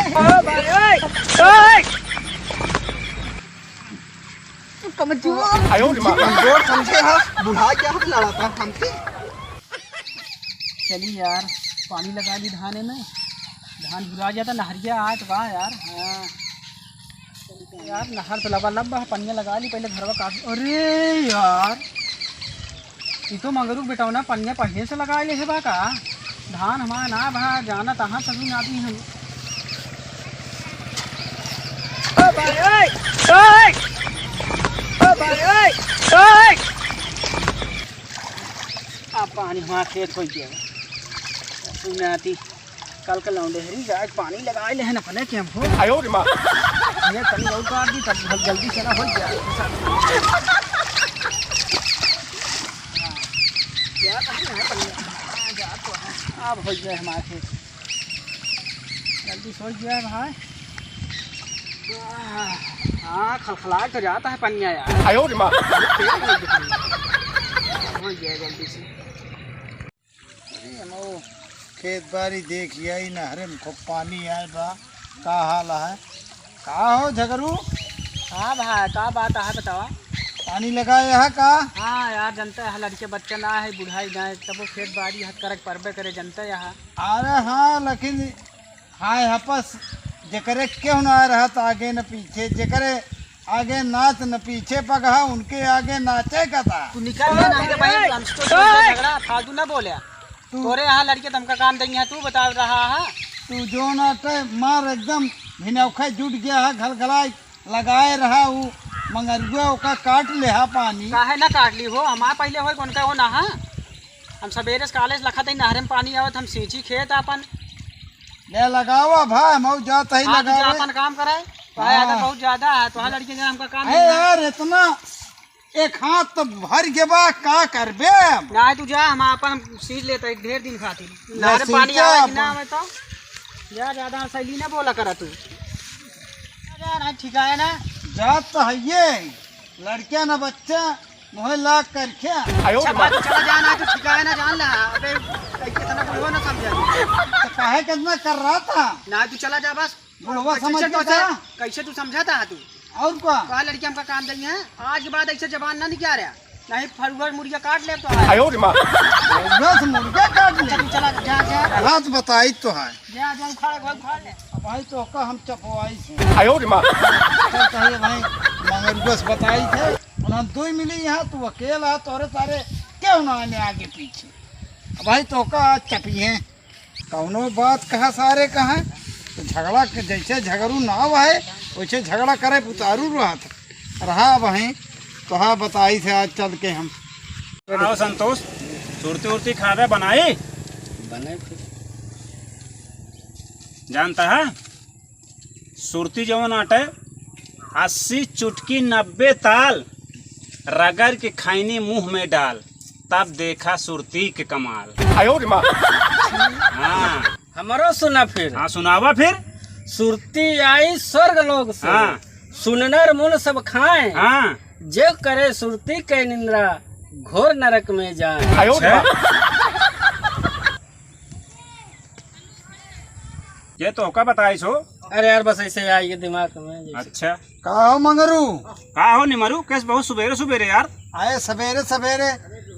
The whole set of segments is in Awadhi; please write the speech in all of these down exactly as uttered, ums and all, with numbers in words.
ओ भाई, ओए, ओए। कमजोर। आयो रे माँ। कमजोर समझे हा, बुढ़ा गया हम लड़ाता हमसे। चली यार, पानी लगा ली धाने में, धान भुला जाता, नहरिया आए तो का यार। हाँ। यार, नहर तो लबालब बा, पनिया लगा ली, पहिले घरवा काट। अरे यार, ई तो मंगरू के बेटवा ना पनिया पहिले से लगा ले है बा का? धान हमार ना बा, जाना तहाँ सभी ना दी हम। ओ भाई, ओए, ओए! ओ भाई, ओए, ओए! आ पानी हमार खेत होइ गया। सुनाती। कल के लौंडे हरी जाए पानी लगाए ले हैं अपने के हमको। आयो रे माँ। ये तनी और काट दी तब बहुत जल्दी से ना हो जाए। हाँ। यार, नहीं, नहीं, नहीं, हाँ, जा तो है। अब हो गया हमारे खेत। जल्दी सो गया है भाई। हाँ, खलखलाए तो जाता है पनिया यार। आयो रे माँ। हो गया जल्दी से। अरे, हम वो खेत बारी देखिया, ई नहरे में खूब पानी आए बा, का हाल है? का हो झगरू? हाँ भाई, का बात है बतावा? पानी लगाए है का? हाँ यार, जनता है, लड़के बच्चा ना है, बुढ़ाई ना है, तब वो खेत बारी हथ करक परबे करे, जनता यहाँ। अरे हाँ, लेकिन हाय हपस, जेकरे केहू ना रहत आगे न पीछे, जेकरे आगे नाच न पीछे पगहा, उनके आगे नाचे का था। तू निकल जा, नहीं तो भाई, हम तो झगड़ा फालतू ना बोले। तू तोरे यहाँ लड़के तुमका काम देंगे, तू बता रहा है। तू जो ना ते मार एकदम भिनौखे जुट गया है, घलघलाए लगाए रहा, उ मंगरुआ ओका काट ले हा पानी। काहे ना काट ली हो, हमार पहिले होई, कौन का हो ना हा? हम सबेरे से काले से लखत ही नहरे में पानी आवत, हम सींची खेत आपन। ले लगावा भाई, हम जात ही हाँ, तू जा लगावे। अपन काम करे। भाई, हाँ। आदत बहुत ज्यादा है, तो हाँ लड़के के हमका काम अरे नहीं है। यार, इतना एक हाथ तो भर के बा, का करबे अब? ना, तू जा, हम आपन, हम सींच लेता है ढेर दिन खातिर। ले नहरे पानी सींचा आवे कि ना अपन। आवे तो? जा, ज्यादा सैली ना बोला करा तू। जा, ना, ठीक है ना? जात तो है ये। लड़कियां ना बच्चा, मोहे लाग कर क्या? आयो अच्छा, रे माँ। बात तो चला जा ना, तू ठिकाए ना जान ला। अबे, कितना बुढ़वा ना समझा। तो काहे कितना कर रहा था? ना, तू चला जा बस। बुढ़वा कैसे समझ तो गया था? कैसे तू समझा था तू? और का? कहा लड़की हमका काम देंगे हैं? आज के बाद ऐसे जबान ना निकाल रहा। नहीं, फरुआ मुर्गिया काट ले तो है। आयो रे माँ। फरुआ से मुर्गिया काट ले। अच्छा, तू चला जा, जा। रात बताई तो है। जा, जा, उखाड़, उखाड़, उखाड़ ले। अब भाई तो का हम चपवाई से। आयो रे माँ। चल कहिए भाई, मंगरुआ से बताई थे। उन्होंने दो ही मिली यहाँ, तू अकेला, तोरे सारे क्यों ना आने आगे पीछे। अब भाई तो का चपिए, कौनो बात कहा सारे कहा, तो झगड़ा के, जैसे झगड़ू नाव है, वैसे झगड़ा करे उतारू रहत रहा। अब भाई तो हाँ बताई थे आज चल के हम। आओ संतोष, सुरती उरती खावे बनाई? बने फिर। जानता है, सुरती जवन आटे, अस्सी चुटकी नब्बे ताल, रगड़ के खैनी मुंह में डाल, तब देखा सुरती के कमाल। आयो रे माँ। हाँ। हमरो सुना फिर। हाँ, सुनावा फिर। सुरती आई स्वर्ग लोक से, हाँ। सुन नर मुन सब खाए, हाँ। जे करे सुरती के निंद्रा, घोर नरक में जाए। आयो रे अच्छा। माँ। ये तो का बताइस हो? अरे यार, बस ऐसे आई के दिमाग में जैसे। अच्छा। का हो मंगरू? का हो निमरू? कैस बहुत सुबेरे सुबेरे यार? आए सबेरे सबेरे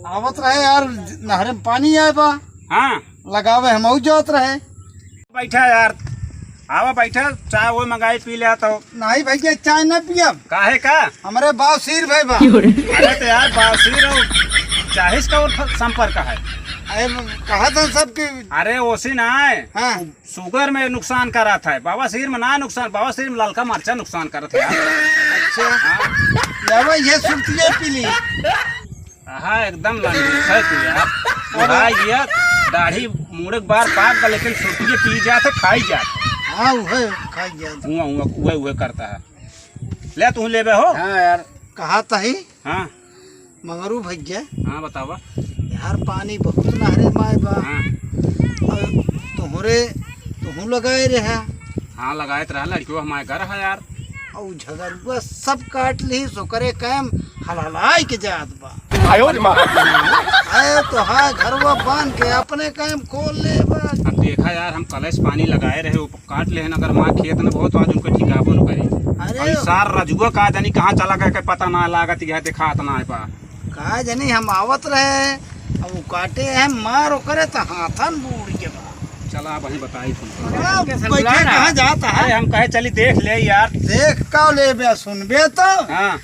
आवत रहे यार, नहरे में पानी आए बा। हाँ। लगावे हम जात रहे। बैठा यार, आवा बैठा, चाय वो मंगाई पी ले तो। नहीं भैया, चाय ना पियब। काहे का? हमरे बावसीर भई बा। अरे तो यार, बावसीर हो, चाहिस का और फ-, संपर्क है? अरे, कहा था सब कि अरे, ओसी ना है। हाँ। शुगर में नुकसान करत है, बवासीर में ना नुकसान, बवासीर में ललका मरचा नुकसान करत है यार। अच्छा। हाँ। लेवा, ये सुरतिये पी ली। हाँ, एकदम लंगूट है तू यार। बुढ़ा गया, दाढ़ी मूड़े के बार पाक गल, लेकिन सुरतिये पी जात है, खाई जात। हाँ, उहे खाई जात। हुआ, हुआ, उहे, उहे करता है। ले, तू लेबे हो? हाँ यार। कहा तही? हाँ। मंगरू भैया। हाँ, बतावा। यार, पानी बहुत नहरे माय बा। हाँ। और तोहरे, तोहू लगाए रहा। हाँ, लगाए तो रहा, लड़कियों हमारे घर है यार। और झगरुआ सब काट ली, सोकरे कैम हलहलाई के जात बा। आयो रे माँ। अरे तो हाँ, घरवा बांध के अपने कायम खोल ले बा। अब देखा यार, हम कलेस पानी लगाए रहे, वो काट लेहन, अगर माँ खेत न बहुत आज उनका ठिकाबो न करे। अरे। अभी सार रजुआ का जानी कहाँ चला गया, के पता ना लागत, यह देखात ना है बा। का जानी हम आवत रहे, अब वो काटे है मार ओकरे त हाथन बूड़ के बा। चला अब वहीं बताई तुमको। अब बैठे कहाँ जाता है? अरे हम कहे चली देख ले यार। देख का ले बे, सुनबे तो। हाँ।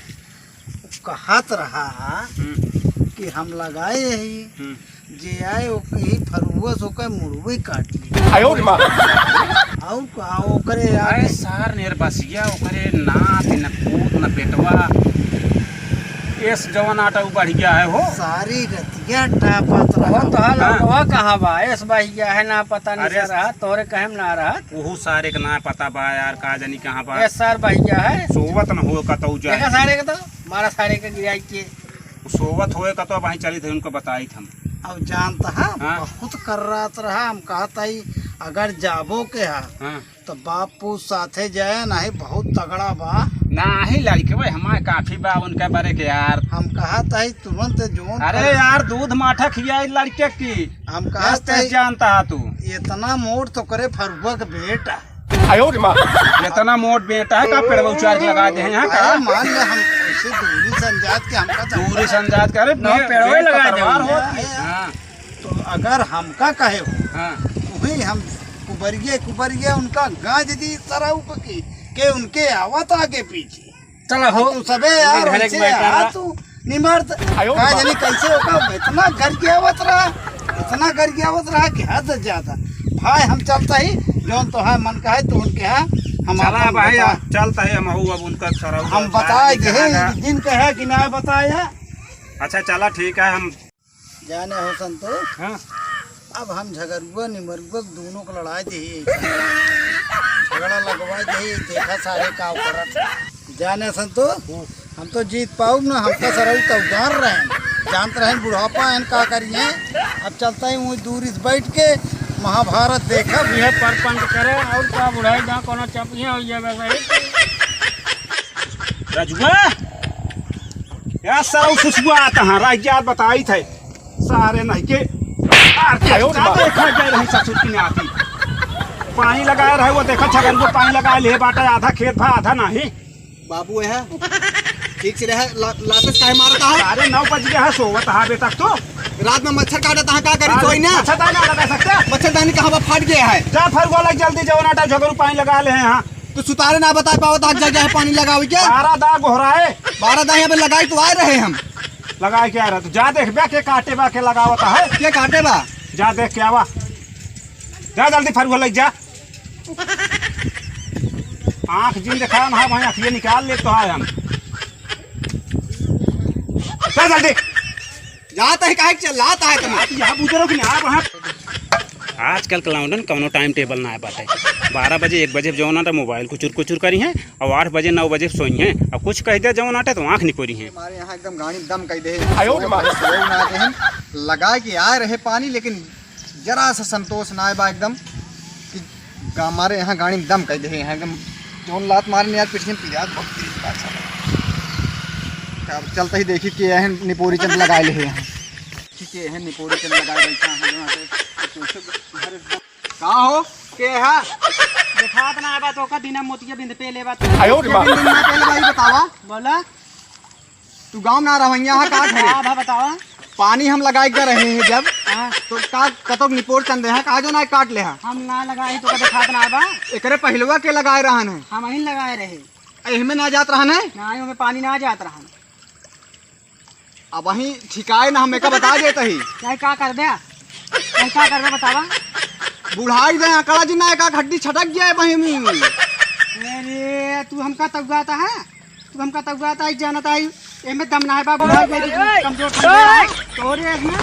कहत रहा हम्म। कि हम लगाए ही, हम्म। जे आए ओके ही फरुआ से ओके मुड़वे काट ली। आयो रे माँ। और का ओकरे आगे अरे सार निर्बसिया, ओकरे नात न पूत न बेटवा। एस जवन आटा उ बढ़िया है हो। सारी रतिया टापत रहा। बहुत हाल हाँ। हुआ कहाँ बा? एस बहिया है ना पता नहीं अरे सर रहा, तोरे कहे में ना रहा। ओहू सारे के ना पता बा यार, का जानी कहाँ बा। एस सार बहिया है। सोवत न हो कतऊ जाए। देखा सारे के तो, मारा सारे के गिराई के। सोवत होए का तो अब वहीं चली थे, उनको बताई थे हम। अब जानता है, हाँ। बहुत कर्रात रहा, हम कहत हई, अगर जाबो के हा, हाँ। तो बापू साथे जाए, नहीं बहुत तगड़ा बा। नाही लड़के भाई, हमारे काफी बा उनके बारे के यार। हम कहत हई तुरंत जोन अरे कर- यार, दूध माठा खियाई लड़के की। हम कहत एस तेस हई, जानता है तू। इतना मोट तो करे फरुआ के बेटा। आयो रे माँ। इतना मोट बेटा है का पेड़वा उचार के लगा दे हैं यहाँ का? अरे मान ले हम ऐसे दूरी संजात के हमका तो दूरी संजात के, अरे ना बे-, पेड़वे बेट लगा दे पतवार हैं। होत की। हाँ। तो अगर हमका कहे हो, हाँ। वही हम कुबरिये, कुबरिये उनका गाज दी तरह की, के उनके आवत आगे पीछे। चला हो। तू सबे यार, घरे के वैसे बैठा यार रहा। तू निमरत। आयो का बा। जानी कैसे ओका इतना गरियावत रहा, इतना गरियावत रहा कि हद से ज्यादा। भाई हम चलता ही, जौन तो है मन का है, तू उनके है, हम चला आपन भाई, बता- चलता है, हम हऊ अब उनका सरऊ हम का बताए सारा दे, कहाँ का। दिन कहे कि ना बताए है। अच्छा चला ठीक है, हम जाने हो संतोष, हाँ। अब हम झगरुआ निमरुआ दोनों को लड़ाई दे, झगड़ा लगवाई दे, देखा सारे का करत। जाने संतोष, हाँ। हम तो जीत पाउब ना, हम तो सरऊ तो उगार रहे हैं, जानत रहे हैं बुढ़ापा हैं का करिए। अब चलता ही वही दूरी से बैठ के महाभारत देखा। यह परपंच करे और का बुढ़ाई ना कोनो चपिए हो ये वैसे ही। रजुआ, या सरऊ सुसुआ आता हाँ, राज यार बताई थे। सारे नहीं के आरती आयो का बा। देखा गए रही ससुर की नाती। पानी लगाए रहे, वो देखा छगन को पानी लगा ले बाटा, आधा खेत भा आधा नहीं। बाबू है, ठीक से रहे, ला-, लातस काहे मारता है? सारे नौ बज गए हैं, सोवत हा बेटा तो। रात में मच्छर काटता है, का करी, अरे, सोई ना? मच्छरदानी ना लगा सकते? मच्छरदानी कहाँ पर फट गया है? जा फरुआ लग जल्दी, जवन आटा झगरू पानी लगा ले हैं, हाँ। तो सुतारे ना बता पावत, आज जा, जा पानी लगावे क्या? बारह दा गोहराए। बारह दा यहाँ पे लगाई तो आए रहे हम। लगाए क्या रहा? तो जा देख बे, के काटे बा, के लगावत है। के काटे बा? जा देख के आवा। जा जल्दी फरुआ लग जा। आँख जिन देखा ना भाई, आँखिए निकाल ले तो है हम। जा जल्दी। जाता है, काहे के चिल्लाता है इतना? आप यहाँ बुजुर्ग नहीं, आप वहाँ। आजकल के लौंडन कौनो टाइम टेबल ना बाटे। बारह बजे, एक बजे जौन आटे मोबाइल कुचुर कुचुर करी हैं और आठ बजे, नौ बजे सोई हैं। और कुछ कह दे जौन आटे तो आँख निकोरी हैं। हमारे यहाँ एकदम गाड़ी दम कह दे। आयो रे माँ। सोए ना दे हैं। लगा के आए रहे पानी, लेकिन जरा सा संतोष ना बा एकदम कि गा-, हमारे यहाँ गाड़ी में दम कह दे हैं एकदम। जौन लात मारे यार, पीछे में पिरात बहुत तेज बा साला। अब चलते ही देखी कि यह निपोरी चंद लगा ले हैं यहाँ। ठीक है, यह निपोरी चंद लगा बैठा है यहाँ पे। तो घर एकदम का हो? के है? देखात ना बा तो का बिना मोतिया बिंद पे ले बा तो। आयो रे माँ। बिंद ना पहले भाई बतावा। बोला। तू गाँव ना रहवैया है, का घरे? हाँ, भा बतावा। पानी हम लगाए के रहे हैं जब, हाँ। तो का कतोक निपोर चंदे हैं, का जो ना काट ले है? हम ना लगाए, तो का देखात ना बा? एकरे पहिलवा के लगाए रहन है। हम ही लगाए रहे। एहमे ना जात रहन है? ना, ओमे पानी ना जात रहन। अब वहीं ठिकाए ना, हम एका बता देत ही। नहीं, का कर दे? नहीं, का कर दे, बतावा? बुढ़ाई दे, अकड़ा जी ना, एका हड्डी छटक गया है वहीं में। अरे, तू हमका तउगाता है? तू हमका तउगाता है, जानता है, एमे दम ना है बाबू, ओए, भाई, मेरी ओए, कमजोर ओए। समझे है। तोरे है ना,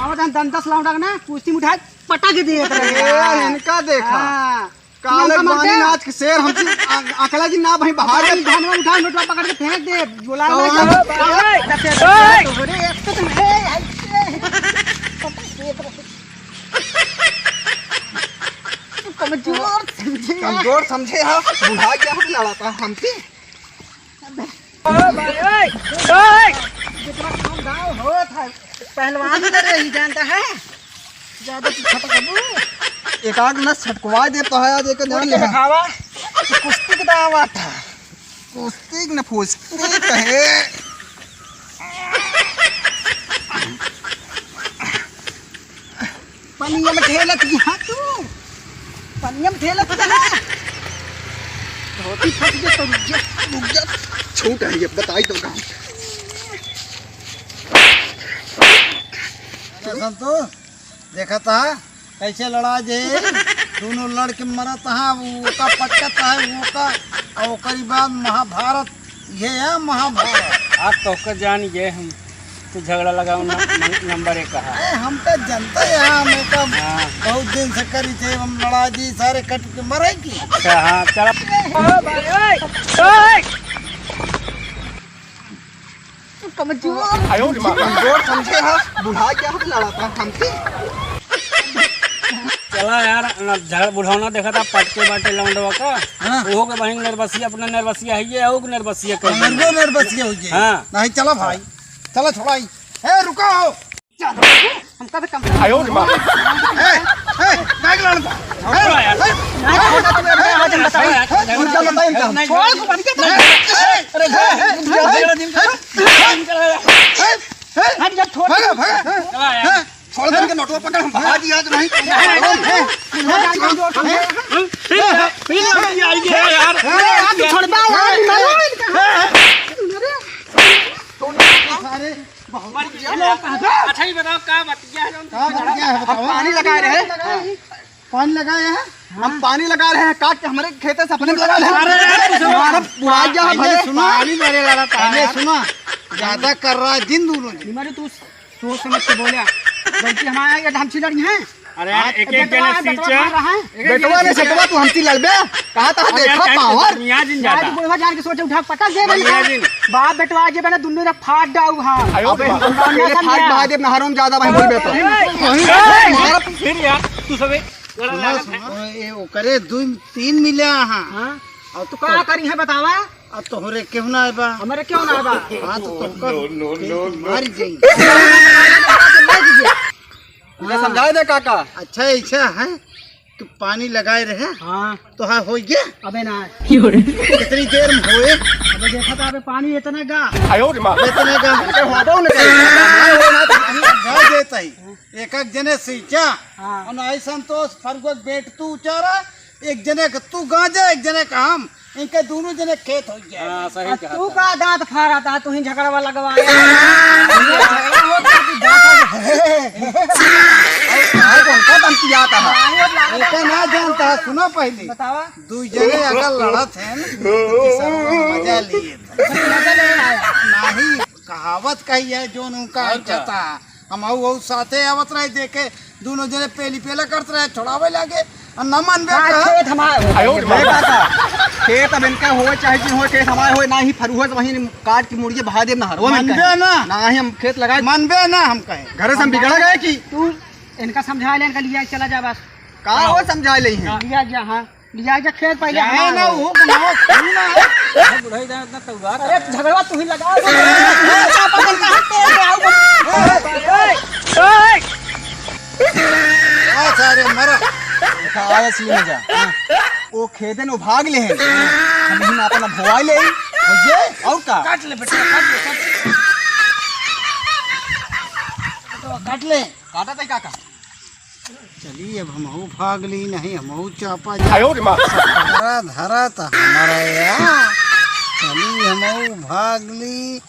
आवत हम दन दस लौंडा के ना, कुश्ती में उठाए, पटक दिए तेरे। ए, इनका देखा। हाँ। काले तू हमका मानी मारते? नाच के शेर हमसे आ-, अकला जी ना भाई बाहर भाई, के। धनवा उठा, नोटवा पकड़ के फेंक दे, बोला कौन? ना जाओ। ओए, ओए। तोरे एक तो तुम, ए, ए, ए। तू कमजोर समझे है। कमजोर समझे है, बुढ़ा गया है, लड़ाता है हमसे। अबे। ओ भाई, ओए, ओए। जितना काम गाँव होत है, पहलवान कर रही, जानता है? ज्यादा तू छटकबू। एक आध नस छटकवा दे तो है, आज एक जान कुछ ले। दिखावा, कुश्ती के दावा था। कुश्ती न फुस्ती कहे। पनिया में ठेलत यहाँ तू, पनिया में ठेलत यहाँ। धोती फट गया तो रुक जा, रुक जा। छूट है ये, बताई तो काम। अरे संतोष, देखा था कैसे लड़ा जे, दोनों लड़ के मरत हैं, वो का पटकत है, वो का, और ओकरी बाद महाभारत, ये है महाभारत। आज तो का जान गए हम, तू झगड़ा लगाओ ना, नं-, नंबर एक कहा। अरे हम तो जनता है, हम एक हाँ। बहुत दिन से करी थे, हम लड़ा जी सारे कट के मरे की। अच्छा, हाँ, चला। ओ भाई, ओए, ओए। कमजोर। आयो रे माँ। कमजोर समझे हा, बुढ़ा क्या हम लड़ा था हमसे? चला यार, न झगड़ा बुढ़ौना देखा था, पटके बाटे लौंडवा का। हाँ। ओहो के बहिन नरबसिया, अपना नरबसिया है ये, ओहू के नरबसिया कर हमरो नरबसिया हो गई। हाँ। नहीं, चला भाई, चला छोड़ाई। ए, रुको। हमका भी कम। आयो रे माँ। ए, ए, बैग लान। ए, ए, ए, उनका बताई इनका। छोड़ को बन के। ए, ए, अरे, ए, ए, ए, ए, ए, हट जा, छोड़। भागा, भागा। ए, छोड़ दे इनके नोटवा पकड़, हम भाग जात नहीं। फिर, फिर लड़की आई है यार। ए, आप छोड़ दो यार, मारो इनका। सारे बहुत अच्छा, ये बताओ, का बतिया है, जौन का बतिया है, हम बताओ। पानी लगाए रहे। पानी लगाए हैं? हम पानी लगा रहे हैं, काट के हमरे खेते से अपने में लगा रहे हैं। अरे, अरे, सुनो। हमारा बुआ जा है पहले भले। सुनो। पानी भरे वाला था पहले यार। सुनो। ज्यादा कर रहा है दिन दोनों दिन। मारे तू सोच समझ के बोला। गलती हमारा है, ये हम चिल्ला रही हैं। अरे यार, हाँ, एक एक बेटवा जने है, बेटवा सींचा। खा रहा है। एक एक बेटवा जने ने सींचा। सटवा तू हमसे लड़बे? कहा था, अब यार, देखा टाइम तो पावर। दुनिया जिन आज ज्यादा। बुढ़वा जान के सोचे उठा पटक दे बनी। दुनिया जिन। बाप बेटवा जे बने दुन्नू रे फाट डाऊ हाँ। आयो अबे बाप। हम पहले समझा। फाट बहा दे, नहरों में ज्यादा वहीं बोल बेटा। ए, ए, मारा। फिर यार, तू सबे लड़ा सुनो, लागत है। सुनो, ए, ओकरे दू तीन मिले हाँ। हाँ? और तो का करी है बतावा? अब तोहरे केहू ना आए बा। हमरे क्यों ना आए बा? हाँ, तो तोहका no, no, no, no। मार जाई। उनका समझाए दे काका। अच्छा, ऐसा है कि पानी लगाए रहे। हाँ। तो हाँ, हो गया। अबे ना। कितनी देर में होए? अबे देखा तो अबे पानी इतना गा। आयो रे माँ। इतना गा। ये हो दो ना। हाँ, हो ना, तो पानी गा देता ही। एक एक जने सींचा। हाँ। और आई संतोष फरुआ बेट तू उचारा, एक जने के तू गांजा, एक जने का हम, इनके दोनों जने खेत हो गया। हाँ, सही आ, कहा तू था। का दांत फाड़ा था, तू ही झगड़वा लगवाया। ये झगड़ा होता कि दांत फाड़ा। अरे, भाई, कौन सा धमकी आता है? नहीं, वो लागत ओके ना जानता है, सुनो पहले। बतावा। दू जने अगर लड़त हैं, तो तीसरा मजा लिए थे। मजा ले आया। नहीं, कहावत कही है, जो उनका और क्या? इज्जत है। हम अउ, अउ साथे आवत रहे, देखे दोनों जने पेली पेला करत रहे, छोड़ावे लागे, और न मानबे हाँ, कहा। खेत हमार हो। आयो रे बाबा। खेत अब इनका होए चाहे जिन होए, खेत हमार होए, ना ही फरुआ से वहीं काट के मुड़िए बहा देब नहरवा में मानबे कहीं। ना। ना ही हम खेत लगाए। मानबे ना हम कहे। घर से हम बिगड़ गए कि तू इनका समझा ले, इनका लिया चला जा बस। का वो समझा ले हैं? लिया जा, हाँ। लिया जा खेत पहले जाना हमार ना हो। हो, बनाओ, सुन ना। बुढ़ाई जाए उतना तौरा अरे, कर। झगड़वा तू ही लगा दे। आ, सारे मरा। देखा, आया सीन है जा। वो खेदन वो भाग ले हैं। हम ही ना अपना भवाई ले। भैया, और का? काट ले बेटा, काट ले, काट ले। तो काट ले। काटा तई काका। चली, अब हमहू भाग ली, नहीं हमहू चापा जा। आयो रे माँ। धरा, धरा त हमारा या। चली, हमहू भाग ली।